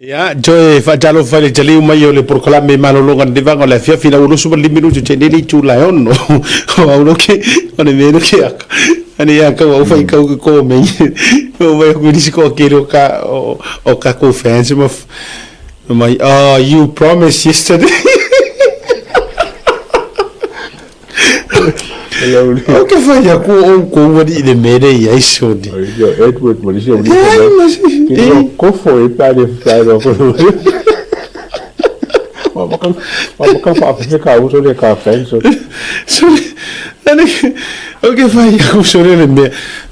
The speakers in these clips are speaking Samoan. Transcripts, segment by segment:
Ia, toe faatalofa i le taliu mai o le polokalame malologa lenei vaega o le afiafi ina ua 25 minute te nei le itula e 6. O au loke, o le mea loke aka. Ane ia kau au fai kau ke ko me. O vai ku nisi ko ke o ka o ka ko fans ma mai oh you promised yesterday. O ke whai aku o kou wari i le mere i ai soni. Yo, Edward ma nisi o nisi mai. Ki ro kofo e pā le whai ro kofo. Ma maka ma maka wha awhi ka uso le ka fan so. Soni, ane, o ke whai aku soni le mea.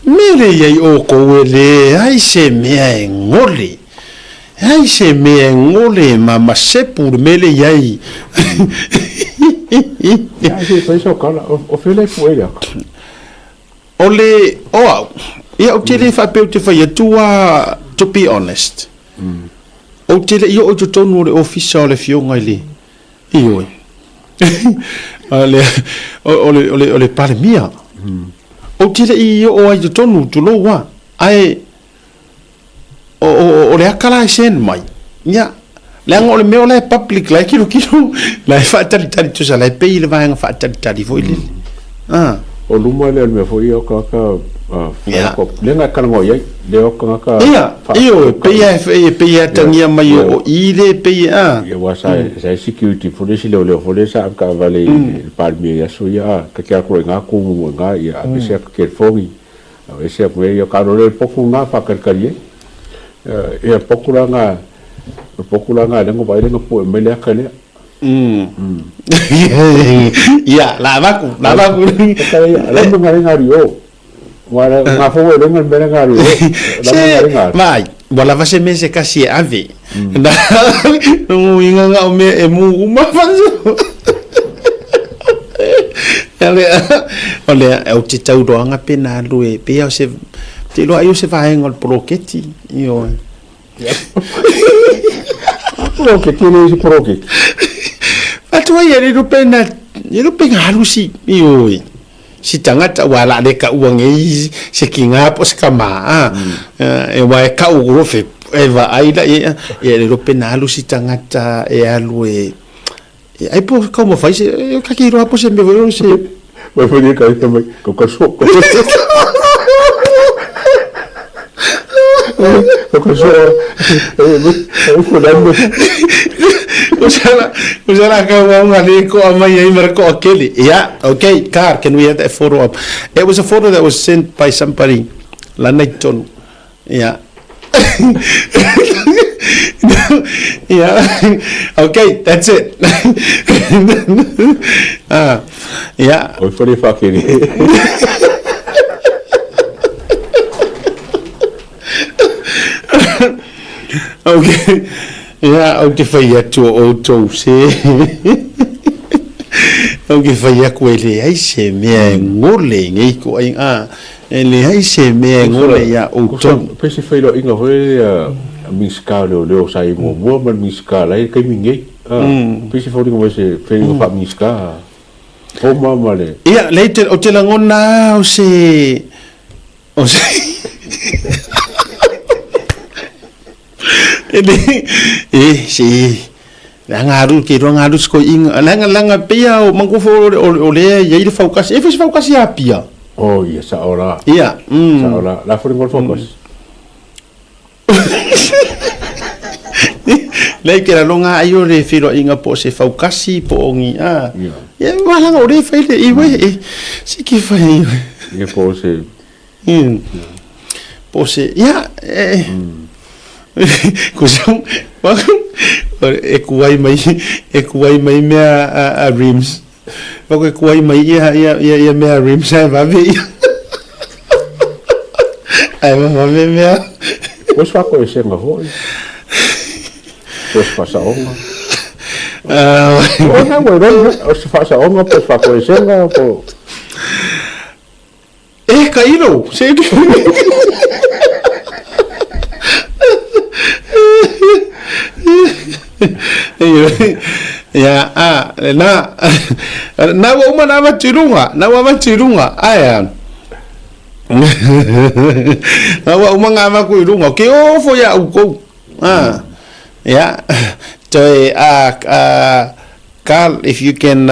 Mere i ai o kou e le ai se mea e ngole. Ai se mea e ngole ma ma sepu le mele i ai. Ia se fai so kala o fele pu e aka. O le o au, ia ou te le faapea ou te fai atu a to be honest. Ou te le i oo i totonu o le ofisa o le afioga i le ioe. O le o le o le o le Palemia. Ou te le i oo ai i totonu tulou a. Ae O le aka la e send mai, ia, leaga o le mea o la e public, la e kilokilo, la e faatalitali tusa, la e pei i le vaega faatalitali foi lele. Ah. O luma lea o le mea foi ia o tagata lea na e talanoa i ai, lea o tagata Ia, ioe, pei e pei e atagia mai o i le pei e a. Ia, aua sa i security foi le isi leoleo foi lea sa ave taavale i le Palemia i aso ia, a, ta te alu atu loa i ina tu mumu i ina, ia aveese atu telefoni. Ese aku e ia ka rore poku nga whakaritari e. Ia poku la nga poku la nga lengo vai lengo pu e mele aka lea. Ia, la vaku, la vaku. La mo nga lenga rio. Wa nga fo e lenga mele nga rio. La mo nga lenga. Vai, wa lava se mese kasi e ave. Na no inga nga o me e mu uma faso. O lea, o te tauroaga pe na alu e, pei o se, te iloa ai o se vaega o le poloketi, ioe. Poloketi, e le se poloketi. Atu ai e le pe na, e le pe na alu si, ioe. Si tagata ua la le ka ua ngei se ki ngā po se ka ma, a, e wa e ka u rofe, e va ai la, e, e le pe na alu si tagata e alu e, E ai po kau ma fai se e ka ki roa po se me wero se. Mai fai ka ita mai ko ka so ko ko ka so e e ko la mo. O sala o sala ka wa nga le ko amai ai mara ko akeli. Yeah, okay, car, can we have that photo up? It was a photo that was sent by somebody lanai tonu. Yeah. Yeah. Okay, that's it. Ah, yeah. Oi whare whakere. Okay. Yeah, au te whai atu o outou se. Au ke whai aku e leai se mea e ngole ngei ko ai ah. E leai se mea e ngole iā outou. Pei se feiloaiga foi lea a Minisita o Leoleo sa i ai muamua ma le Minisita la e i le taimi nei. Pei se foliga mai se feiloaiga faa-Minisita Roma ma le. Ia, lea te, o te lagona lava o se, o se e le, e, se, leaga alu, ke iloa alu si koiina, leaga, leaga pei lava o manatua foi o, o lea e i ai le faukasi, e fai se faukasi ia Apia. Oh, ia, sao la. Ia, Sao la. La foi le faukasi. Leai, ke laloga ai o le feiloaiga po o se faukasi po o ni a. Ia. Ia, malaga o le fai le i uē, e, se ke fai. Ia, po o se. Po o se, ia, e, ko sau, e kuai mai, e kuai mai mea a Rims. Wako e kuai mai ia, ia, ia, ia mea a Rims ae vave ia. Ae vave mea. Ko se whakoesenga foi. Po se whasaonga. O na ua roi, o se whasaonga, po se whakoesenga, po... E ka ilo, se Ia, a, na, na ua uma na avatu i runga, na ua avatu i runga, ae a. Na ua uma ngā avaku i runga, ke ofo ia oukou. A. Ia, toe a Carl, if you can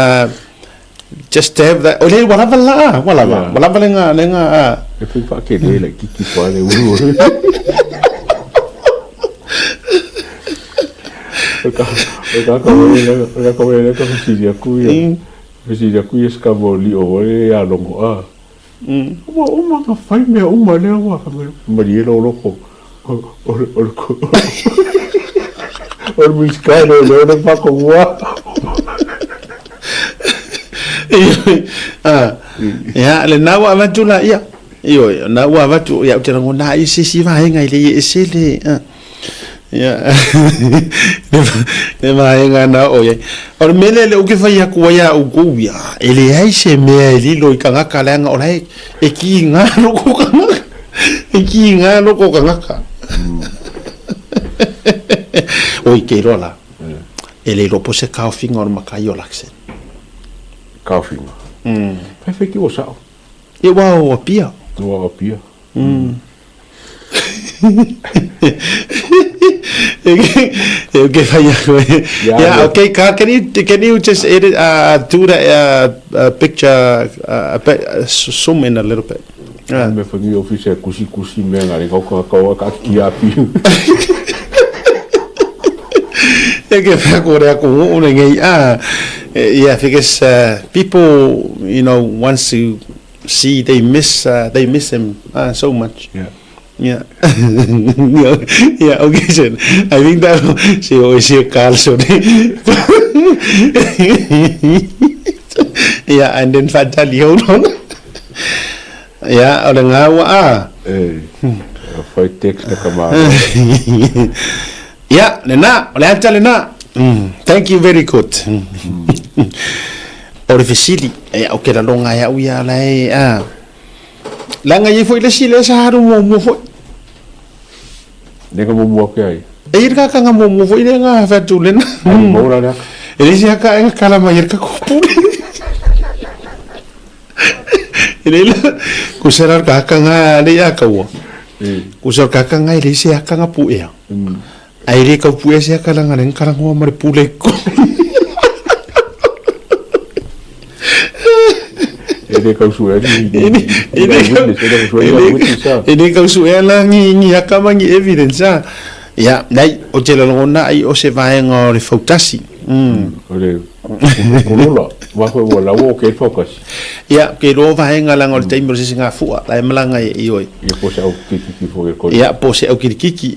just have that, o le ua lava la, ua lava, ua lava le ga, le ga. E fai faatele laitiiti pa le ulu. O le ka wele ka fesili aku ia. Fesili aku ia se ka mo lio o le ia longo a. Ua uma na fai mea uma lea ua fai mai, malie lou loko, o le o le Minisita o Leoleo lea faatonuga. Ia, lena ua avatu laia. Ioe, na ua avatu, ia, ou te lagona ai se isi vaega e le i ese le, ia, le vaega na oo i ai. O le mea lea lea ou te fai atu ai ia outou ia, e leai se mea e lilo i tagata leaga o la e, e kiga loko tagata, e kiga loko tagata. Oi, ke iloa la, e le iloa po o se taofiga o le matai o Luxon. Taofiga? Fai fai ki ua sao. Ia ua o Apia. Ua o Apia. Okay, fai aku. Yeah, okay, Carl, can you just edit, do that picture a bit, zoom in a little bit? Me whangi office e kusi kusi mea ngā renga o kaka ka ki a piu. E ke whea kore aku o le ngei a. Yeah, because people, you know, wants to see, they miss, they miss him so much. Yeah. Yeah. Yeah, okay, so I think that si o si Carl so. Yeah, and then fatali hold on. Yeah, o le ngaua a. Eh, whai text na ka māro. Yeah, lena, o le ata lena. Thank you very good. O le fesili, e au ke lalonga e au ia la e a. Leaga i ai foi le isi lea sa alu muamua foi. Le ka muamua ke ai. E i le kakanga muamua foi lea nga fatu lena. Ai mo la lea. E le isi aka e kala mai e le kakopule. E le la, kusa la kakanga le ia kaua. Kusa kakanga e le isi akanga puea. Ae le kau puea se aka langa le kalangoa ma le pule ko. E le kau suea ni E le kau suea la ni ni aka ma ni evidence a. Ia, nei, o te lalogona ai o se vaega o le fautasi. O le kolola, wa koe ua laua o ke faukasi. Ia, ke iloa vaega langa o le taimi o le se isi gafua, la e malaga i oe. Ia, po se au kikiki foi e koli. Ia, po se au kirikiki.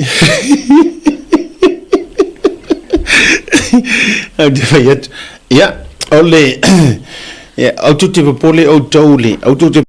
Au te fai atu. Ia, o le, ia, au tu te popole outou le, au tu te.